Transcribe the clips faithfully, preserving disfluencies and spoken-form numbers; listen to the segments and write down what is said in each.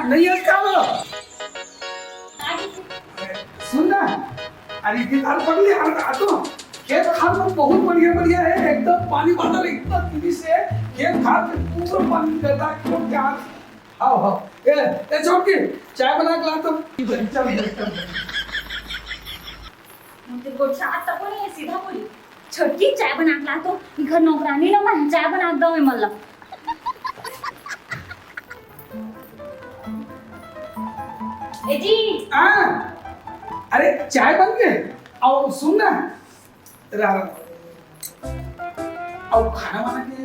नहीं है क्या वो? सुन ना, अरे ये तार पगली, आ तो खेत खार में बहुत बढ़िया बढ़िया है, एकदम पानी वाटर एकदम पीस है। खेत खार में पूरा पानी निकलता है, क्या? आओ, आओ। ए, ए, छोटकी, चाय बना के ला तो। चल, चल, चल। मोर गोठ से आज तक नहीं है, सीधा बोली। छोटकी, चाय बना के ला तो। ई घर नौकरानी ना, मैं चाय बना के दऊं, मैं मल्ला। ए जी। हाँ। अरे, चाय बन गए? आओ, सुन ना। रा-, अउ खाना वाना के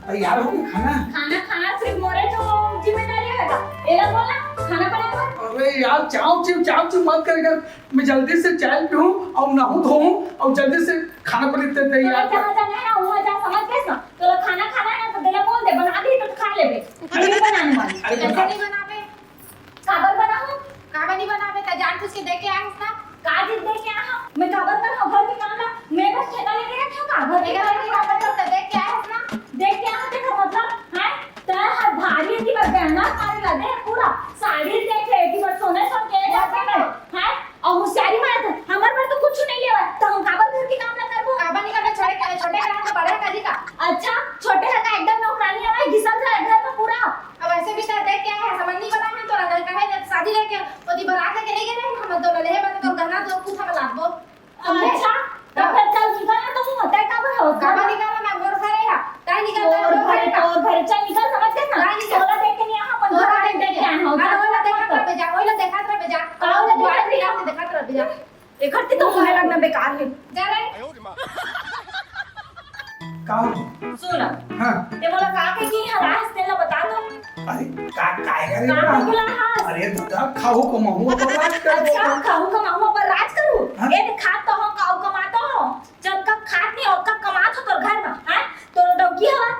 तैयार हो गए खाना? खाना, खाना सिर्फ मोरे तो जिम्मेदारी रहेगा। एला बोला, खाना बनावा। अरे यार, चाव चिव, चाव चिव मत कर यार। मैं जल्दी से चाय पीऊँ अउ नहूँ धोऊँ अउ जल्दी से खाना पनीर ते तैयार तोला कर। जहाँ जाना है ना, वहाँ जा, समझ गए ना? तोला खाना खाना है ना, तो देला बोल दे, बना दी तो खा लेबे। अरे, नहीं बनाने वाली। अरे, कैसे बता। नहीं बनाबे? काबर बनाहूँ? काबर नहीं बनाबे? त जान तुझके दे के आए हस ना? का चीज दे के आए हस? मैं काबर बनाहूँ? घर के काम ला मैं बस ठेका लेके रखे हूँ का? घर के एकर काम नहीं ला काबर करता? दे के आए हस ना? दे के आए हस, तेकर मतलब, हैं? तै हर भारी की बार गहना पानी ला दे पूरा, साड़ी देखे, की बार सोने सोन के वो जाते हैं, हैं? अउ होशियारी मारत, हमर बर तो कुछ नहीं लेवा, त हम काबर घर के काम ला करबो? काबर नहीं करबे? छोटे का, छोटे का नाम तो बड़े का जी का। अच्छा, छोटे का एकदम नौकरानी हवे, घिसल जाए घर में पूरा। अब ऐसे भी तो देख क्या है, समझ नहीं वाला है तोरा, नहीं कहे जब शादी लेके ओदी बारात लेके नहीं गए रहे, हम तो ले बात तो गहना तो कुछ हम लाबो। समझे? अच्छा, तो हाँ। फिर चल निकल ना, तो मुंह होता है काबर हो? काबर निकल ना, मैं मोर घरे हा, ताई निकल, ताई तोर मोर घरे, घरे का। तोर घरे, चल निकल, समझ गए ना? ताई निकल। तोला देख के नहीं आहा, अपन तोला घर देख के देख के नहीं आहा, आहा। हाँ, ओला देखत रह बेजा, ओला देखत रह बेजा। का ओला ओला देखत रह बेजा? देखत रह बेजा। एकर ते तो मुंह लगना बेकार है। जा रे। का हो? सुन। हाँ। ते मोला का के की हरास तेला बता तो। अरे, का, काय करे का ना? के बुला हस? अरे, दादा, खाहू कमाहू पर राज कर अच्छा, दो। खाहू कमाहू पर राज करू? हाँ। ए, खात तो हो, खाहू कमात हो। जब तक खात नहीं, ओतका कमात हो तोर घर में, हैं? तोर डौकी हवा,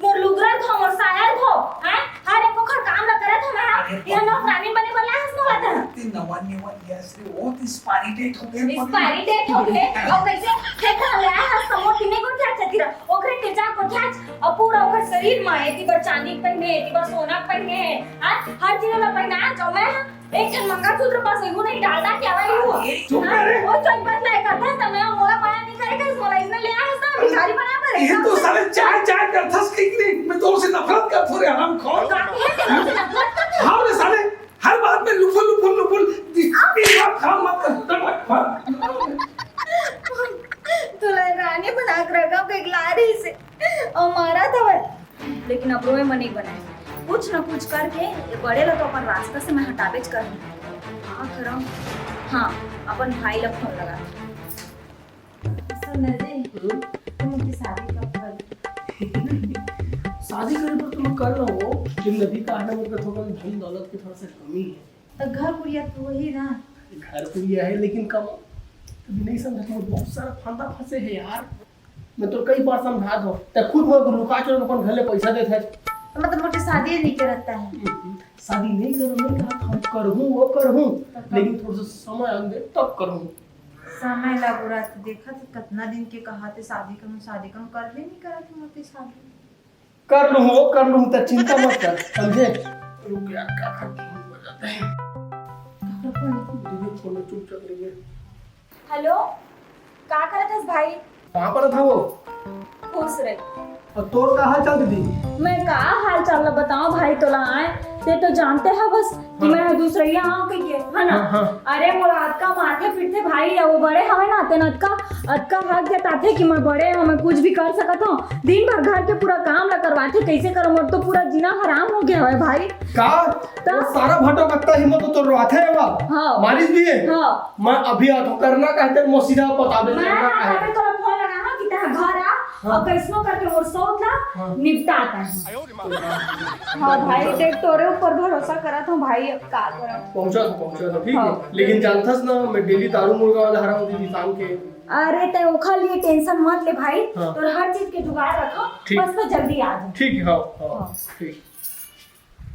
मोर लुगरा धो, मोर साया धो, हैं? हर एक ओखर काम ला करत हो मैं, हाँ? अरे, ये नौकरानी बने वाला हस मोला त। ते नवा नेवा लिया रे, वो तो expiry date हो गए, expiry date हो गए, अउ कैसे खेत ले आए हस, समोर तीने गोठियाच छतिरा, ओकरे के जा गोठियाच, अउ पूरा ओकर शरीर में, एती बर चांदी के पहिने, एती बर सोना के पहिने, हाँ? हर चीज ला पहिना, जो मैं, हाँ? एक ठन मंगलसूत्र बस एहू नहीं डालता क्या भाई वो? अरे, चुप हाँ? कर रे। वो चुप मत लाए करता है, समय मोला मना नहीं करेगा, इस मोला इसने ले आया है, सब भिखारी बना पर ये तो साले चाय, चाय करथस कि नहीं? मैं तो उसे नफरत करथो रे, हरामखोर। काहे से मुझे नफरत करते हो? हाँ रे साले, हर बात में लुफुल, लुफुल, लुफुल। दिमाग खराब मत कर, मत, मत। तोला रानी बना के रखा, एक लारी से, अउ मारा था भाई। लेकिन अब रोए म नइ बनाय। कुछ न कुछ करके ये बड़े ल तो अपन रास्ता से मैं हटाबेच करहूँ। का करंव? हाँ, अपन भाई ल फोन लगाथंव। सुन ना जी, हम्म? तुम की शादी कब कर? शादी करे बर तो मैं कर लूँ, लेकिन अभी का है ना, मेरे को थोड़ा धन दौलत की थोड़ा सा कमी है। तो घर कुरिया तो वही ना। घर कुरिया है, लेकिन कम अभी नहीं समझा, बहुत सारा फंदा फंसे है यार। मैं तो कई बार समझा दो, ते खुद मोर लुका चोर अपन घर ले पैसा देत है। तो मतलब मोर शादी नहीं करता है। शादी नहीं करो, मैं कहा था करहूँ, वो करहूँ, तो कब? लेकिन थोड़ा सा समय आन दे तब करहूँ। समय ला बुरा तो देखा तो कितना दिन के कहा थे शादी करूँ, शादी करूँ, कर ले नहीं करा थे मोर शादी। कर लूँ वो, कर लूँ, तो चिंता मत कर, समझे? रुक यार, का कर, फोन बजाते हैं। दीदी, फोन चुपचाप रहिए। हेलो, का करत हस भाई? कहाँ पर था वो? खुश रह। और तोर का हाल चाल दीदी? मैं का हाल चाल ला बताओ भाई तोला आए, ते तो जानते है बस कि हाँ। मैं दूसरैया आँव कहिके, है ना? हाँ, हाँ। अरे मोला अतका मारथे पीटथे भाई, वो बड़े हवे ना, तेन अतका, अतका हक जताथे कि मैं बड़े हूँ, मैं कुछ भी कर सकत हूँ। दिन भर घर के पूरा काम ला करवाथे, कैसे करो, मोर तो पूरा जीना हराम हो गया है भाई। का? तो वो सारा भटो कत्ता हिम्मत तो तोर रोथे है बा। हाँ। मारिस भी है। हाँ। मैं अभी आतो करना कहते मोर सीधा पता दे मैं करना ना है। अभी तोरा फोन लगा हाँ कि तैं घर आ हाँ। और कैसनो करके मोर सौत ला हाँ। निपटाता है। हाँ भाई, देख तोरे ऊपर भरोसा करत हूँ भाई, अब का करब? पहुंचा था, पहुंचा था, ठीक है। हाँ। लेकिन जानथस ना, मैं डेली दारू मुर्गा वाला हरा होती थी शाम के। अरे, तैं ओखर लिए टेंशन मत ले भाई, हाँ। तोर हर चीज के जुगाड़ रखो, ठीक। बस तो जल्दी आ जाओ। ठीक है, हाँ, हाँ, हाँ। ठीक।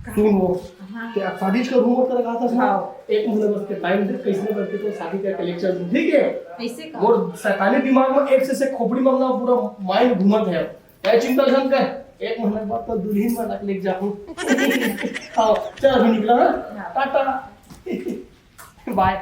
सुन वो, हाँ। क्या शादी का रूमर कर रहा था ना? हाँ। एक महीने बस के टाइम दे, कैसे करके तो शादी का कलेक्शन, ठीक है? कैसे का? मोर शैतानी दिमाग में एक से, से खोपड़ी मामला पूरा माइंड घूमत है। ए चिंता झन कर, एक महीना बाद तो दुल्हिन बना के लेके जाहूँ। हाँ, चल अभी निकला, हाँ? हाँ। टाटा। बाय।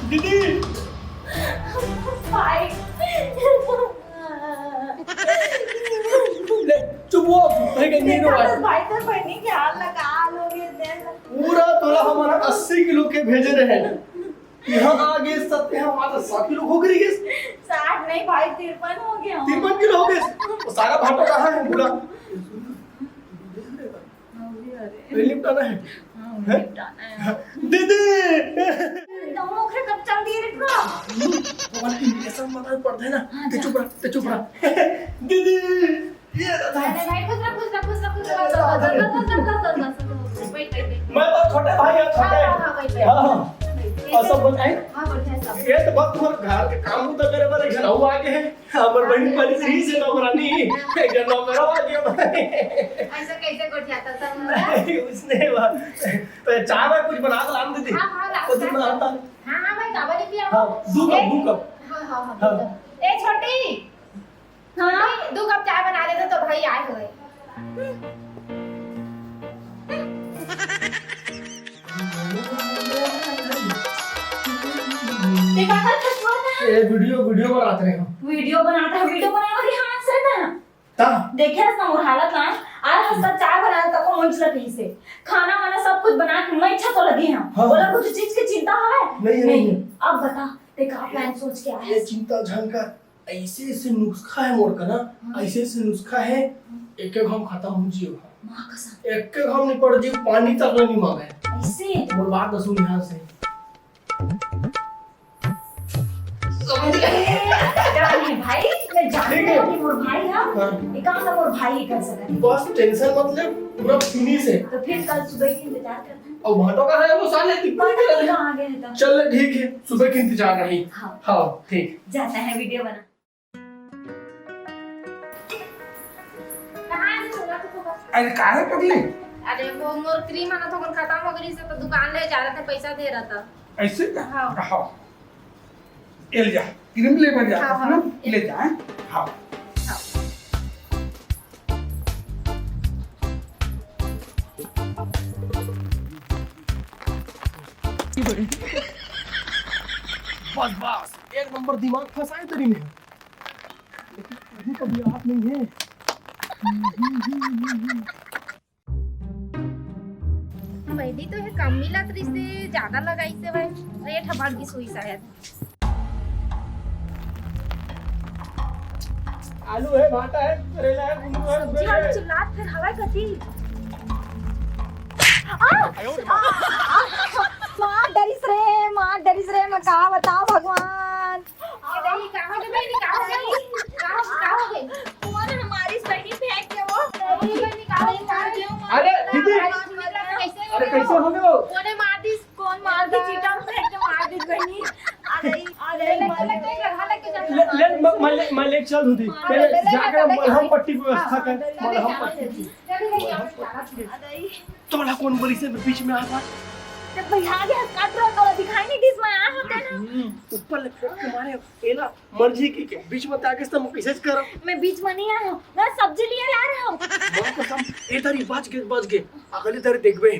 दीदी। भाई। ले, चुप हो, भाई, कहीं नहीं रोवा। भाई, तो बहनी के हाल लगा लोगे, देख। पूरा तोला हमारा अस्सी किलो के भेजे रहे। यहाँ आ गए, सब यहाँ हमारा साठ किलो हो गई है। साठ नहीं भाई, तिरपन हो गया। तिरपन किलो हो गए। वो सारा भाटा कहाँ है, बोला? हाँ, वही आ रहे हैं। वही निपटाना है। हाँ, वही हैं? निपटाना है। दीदी! तुम ओकरे कब चल दिए रे पूरा? हमारे इंप्रेशन बनाए पड़ते हैं ना। हाँ, ते जा। चुप रह, ते चुप रह। दीदी! ये दादा। अरे भाई, खुश रह, खुश रह, खुश रह, खुश रह। बैठ, बैठ, बैठ। मैं तो छोटे भाई है, छोटे। हाँ, हाँ, हाँ, बैठ, बैठ। हाँ, हाँ। बैठ। और सब बताए? हाँ, बढ़िया सब। ये तो बस तुम्हारे घर के काम तो करे पर एक जन हुआ आगे है। हमर बहिनी परी से रही से नौकरानी, एक नौकरो आ गया भाई। ऐसा कैसे गोठियाता था हमारा? नहीं, उसने बात। तो चाय में कुछ बना के लान दे दे। हाँ, हाँ, ला, कुछ ला। बनाता। हाँ, हाँ, भाई, काबर नहीं पिया? हाँ, दो कप, ए, दो कप। हाँ, हाँ, हाँ, हाँ। दो कप। ए, छोटी। हाँ? दो कप चाय बना दे दे तो भाई आए हुए। ते का करत हस तू? ए, वीडियो, वीडियो बनात रहे हम। वीडियो बनात है, वीडियो बनाए वाली हाथ से ना। ता? देखे हस ना मोर हालत ला, आज हस चाय बनाए तको मंच लगी से। खाना वाना सब कुछ बना के मैं अच्छा तो लगी हम। हाँ। बोला कुछ चीज की चिंता है? नहीं, नहीं, नहीं। नहीं। अब बता, ते का प्लान सोच के आया ये है? चिंता झन कर, ऐसे ऐसे नुस्खा है मोर कना, हाँ। ऐसे ऐसे नुस्खा है, हाँ। एक एक हम खत्म हो जियो। माँ कसम। एक एक हम निपट जियो, पानी तक नहीं मांगे। ऐसे? मोर बात सुन ध्यान से। समझ गए? ए, डर नहीं भाई, मैं जानती ठीक है। हूँ कि मोर भाई है, हाँ। ये काम तो मोर भाई ही कर सकता है। बस टेंशन मत ले, पूरा फिनिश है। तो फिर कल सुबह की इंतजार करते हैं। अब भाटो कहाँ है वो साले, दिखता नहीं पता नहीं है। कहाँ गए हैं तो। चल ठीक है, सुबह की इंतजार रही। हाँ। हाँ, ठीक। जाता है वीडियो बना। कहाँ है तू? अरे, काहे पगली? अरे, वो मोर क्रीम आना था, खत्म हो गई से तो दुकान ले जा रहे थे, पैसा दे रहा था। ऐसे का? हाँ। हाँ। ये ले जा, क्रीम ले बर जा, हाँ, हाँ। ना? ले जा, हैं? हाँ। हाँ। बस, बस, एक नंबर दिमाग फंसाए तेरी में। लेकिन अभी तो दिमाग नहीं है। पहली तो ये कम मिलत रहिसे, ज्यादा लगाइसे भाई। अरे, ये ठबाक की सुई शायद। आलू है, भाटा है, करेला है, नींबू है, सब्जी वाली चिल्लात फिर हवा कती। आ! आ! मार डरिस रे, मार डरिस रे, मैं का बताओ भगवान। ए, दही, का हो गए बहिनी, का हो गए? का हो, का हो गए? तुम्हारे हमारी बहिनी फेंक के वो। दही, बहिनी, का हो गए? अरे, दीदी। कैसे हो अरे, गए? कैसे हो गए? कोने मार दी? कौन मार दी? चीटा में फेंक के मार दी बहिनी। अरे, अरे, ले, ले, ले, ले, ले, ले, मैं, मैं ले, मैं ले चल दूँ दी। हाँ, पहले ले, ले, जाकर ले, ले, मलहम ले, पट्टी की व्यवस्था हाँ, कर, ले, ले, मलहम ले, पट्टी ले, की। ले, ले, ले, ले, ले, ले। तोला कौन बोली से बीच में आता? जब भैया आगे हाथ काट रहा, तोला दिखाई नहीं दिस, मैं आया होता ना। हम्म, ऊपर ले फेंक के मारे, एला मर्जी की के बीच में आगे से मैं कैसे करा? मैं बीच में नहीं आया हूँ, मैं सब्जी लिए ला रहा हूँ। माँ कसम, ए तारी बच गए, बच गए। अगली तारी देखबे,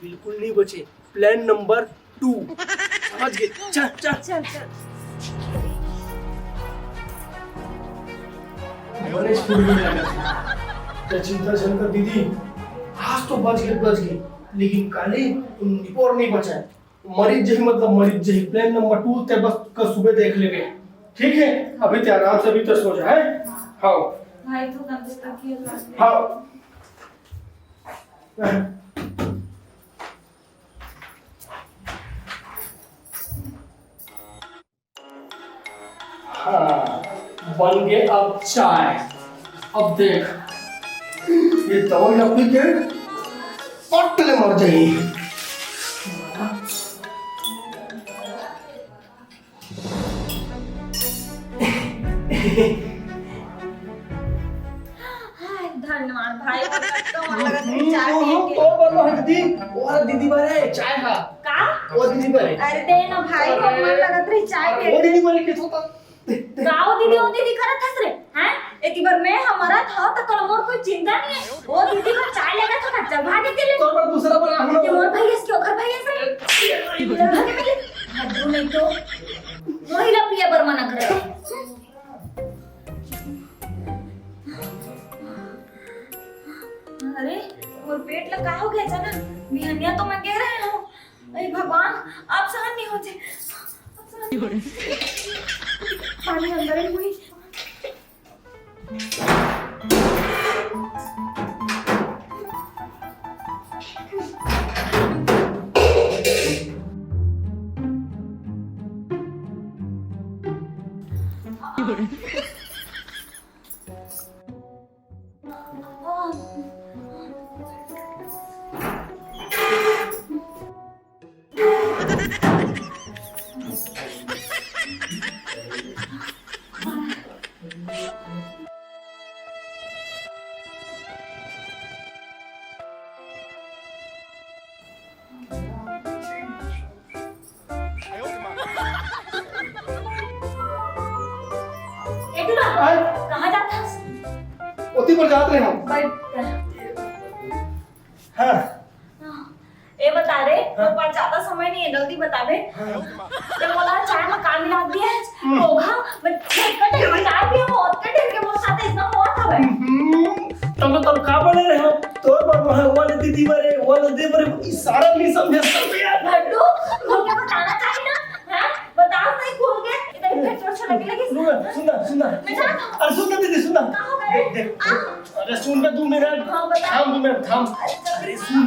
बिल्कुल नहीं बचे। Plan number two. समझ गए? चल, चल। चल, चल। गणेश फूल भी लगा। तो चिंता झन कर दीदी, आज तो बच गए, बच गए, लेकिन काली उन निपोर नहीं बचा है। मरीज जही मतलब मरीज जही, प्लान नंबर टू ते बस कल सुबह देख लेंगे, ठीक है? अभी ते आराम से अभी तो सो जा, है? हाँ। भाई, तू तंदुरुस्त रखिए, हाँ। हाँ, बन गए अब चाय। अब देख, ये दवाई ना पी के पट ले मर जाई। हाय, धन्यवाद भाई, कतका मन लगत रही चाय पिए के। तोर बर लो है दीदी, वो वाला दीदी बर है, चाय हा। का? वो दीदी बर है। अरे दे ना भाई, मोर मन लगत रही चाय पिए के। वो दीदी बर है, किस होता? का वो दीदी, वो दीदी करत हस रे, हैं? एती बर मैं हमर था, त कल मोर कोई चिंता नहीं है। वो दीदी बर चाय लेगा था, चल भागे के ले। तोर बर दूसरा बना हम। ये मोर भाई इसके ओकर भाई ऐसे। चल भागे के ले। हड्डू नहीं तो। वही ला पिए बर मना करे। अरे, मोर पेट ला का हो गया अचानक? बिहनिया तो मैं कह रहे हूँ। अरे भगवान, अब सहन नहीं होते। अब सहन नहीं होते। पानी अंदर ही हुई। ए टूरा, आय? कहाँ जात हस? ओती पर जात रहे हम। बैठ। हाँ। ए बता रे, हाँ। मोर पास ज्यादा समय नहीं है, जल्दी बताबे। हाँ। ते मोला चाय में का मिला दिया है? हम्म। पोहा, मैं झटका ढेर चाय पिया, वो ओतका ढेर के मोर साथ इतना हुआ था भाई। हम्म, तब तो तब का बने रहे हो? तोर बर वहाँ वाले दीदी बरे, वाले दे बरे, ई सारा नहीं समझे सब यार। भड्डू, मुझे बताना चाहिए ना, हैं? बता सही खोल के, इधर इधर चोर चोर लगे लगे। सुन ना, सुन ना, सुन ना। मैं जाता हूँ। अरे सुन ना दीदी, सुन ना। कहाँ हो गए? देख, देख, आ। अरे सुन ना, दो मिनट। हाँ, बता। थाम, दो मिनट, थाम। अरे, चल। अरे सुन,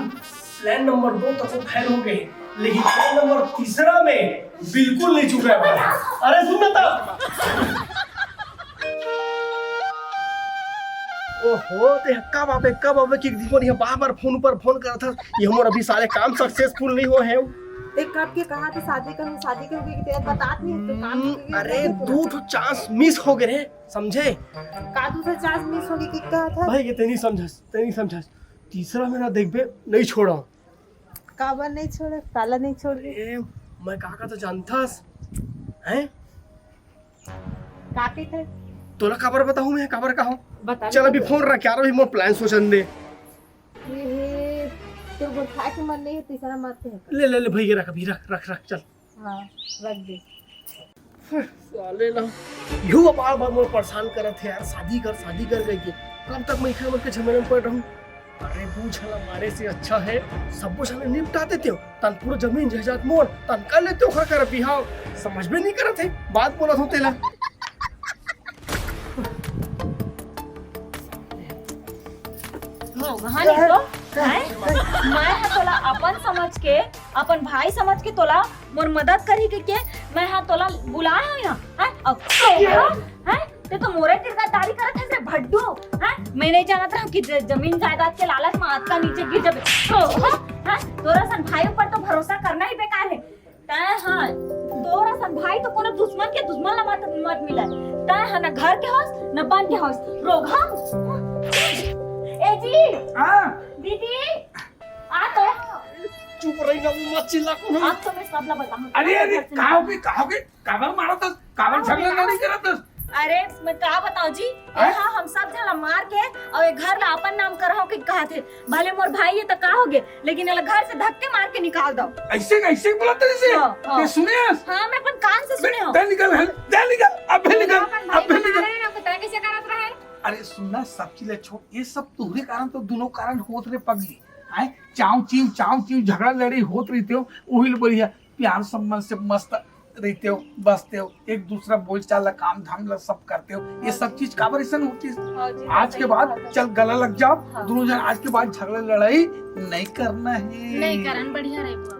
प्लान नंबर दो तक तो फेल हो गए, लेकिन प्लान नंबर तीसरा में बिल्कुल नहीं चूका है भाई। अरे सुन ना ता। ओहो, ते कब आबे, कब आबे कि एक दिन ये बार-बार फोन पर फोन करत हस, ये हमर अभी सारे काम सक्सेसफुल नहीं हो है। ते कब के कहा था शादी करूँ, शादी करूँ कि तेरा बतात नहीं तो काम हम्म, नहीं अरे, करता। दो ठो चांस मिस हो गए रे, समझे? का दूसरा चांस मिस हो गई कि कहा था? भाई, ये ते नहीं समझस, ते नहीं समझस। तीसरा में ना देखबे, नहीं छोड़ा। काबर नहीं छोड़े? काला नहीं छोड़ दे? ए, मैं का का तो जानथस, हैं? का कहिथे? तोला काबर बताहूँ मैं, काबर का हो? बता चल, दे। अभी फोन रख यार, अभी मोर प्लान सोचन दे। ये, ये, तोर गोठा के मन नहीं है, तीसरा मत कह। ले, ले, ले, भैया, रख, अभी रख, रख, रख, चल। हाँ, रख दे। साले ना, यू बार बार मोर परेशान करत है यार, शादी कर, शादी कर कहिके। कब तक मैं इखर मन के झमेला में पड़ रहूं? अरे, दू झन ला मारे से अच्छा है, सबो झन ला निपटा देते हो, तन पूरा जमीन जायदाद मोर, तन कर लेते हो ओखर कर बिहाव। समझ में नहीं करत है, बात बोलत हो तेला। रोगहा नहीं तो, हैं? मैं हा तोला अपन समझ के, अपन भाई समझ के तोला मोर मदद करही के, के मैं हा तोला बुलाए हूँ यहाँ, हैं? अब तोला, हैं? ते तो मोरे तिर गद्दारी करत हस रे भड्डू, हैं? मैं नहीं जानत रहूँ कि ज-, जमीन जायदाद के लालच में अतका नीचे गिर जाबे। तो, हैं? तोरा सन भाई ऊपर तो भरोसा करना ही बेकार है। तैं हा, तोरा सन भाई तो कोनो दुश्मन के दुश्मन ला मत, मत मिले। तैं हा न घर के होस, न बन के होस। रोगहा। ए जी। हाँ। दीदी, आ तो। चुप रही ना, वो मत चिल्ला कोनो। अब तो मैं सब ला बताऊँ। अरे, अरे, कहा होगे, कहा होगे? काबर मारत हस? काबर झगड़ा लड़ाई करत हस? अरे, मैं का बताऊं जी? हैं? ए हा हम सब झन ला मार के अउ ए घर ला अपन नाम कराओ के कहा थे। भले मोर भाई ये तो का हो गए, लेकिन एला घर से धक्के मार के निकाल दो। ऐसे, ऐसे बोलत हस? हाँ, हाँ। ते सुने हस? हाँ, मैं अपन कान से सुने हूँ। ते निकल, हल, ते निकल, अबे निकल, अपन भाई अबे बना निकल। रहे हैं, हमको तय कैसे करत रहे? अरे सुन ना, सब चीज ला छोड़, ये सब तुहरे कारण तो दोनों कारण होत रे पगली। हैं? चाव चीव, चाव चीव झगड़ा लड़ाई होत रहिते हो, उही ले बढ़िया प्यार संबंध से मस्त रहिते हो, बसते हो, एक दूसरा बोलचाल ला, काम धाम ला सब करते हो। ये सब चीज काबर ऐसन होती है? हाँ जी, आज के बाद चल गला लग जाओ, हाँ। दोनों जन आज के बाद झगड़ा लड़ाई नहीं करना है। नहीं करन, बढ़िया रहे।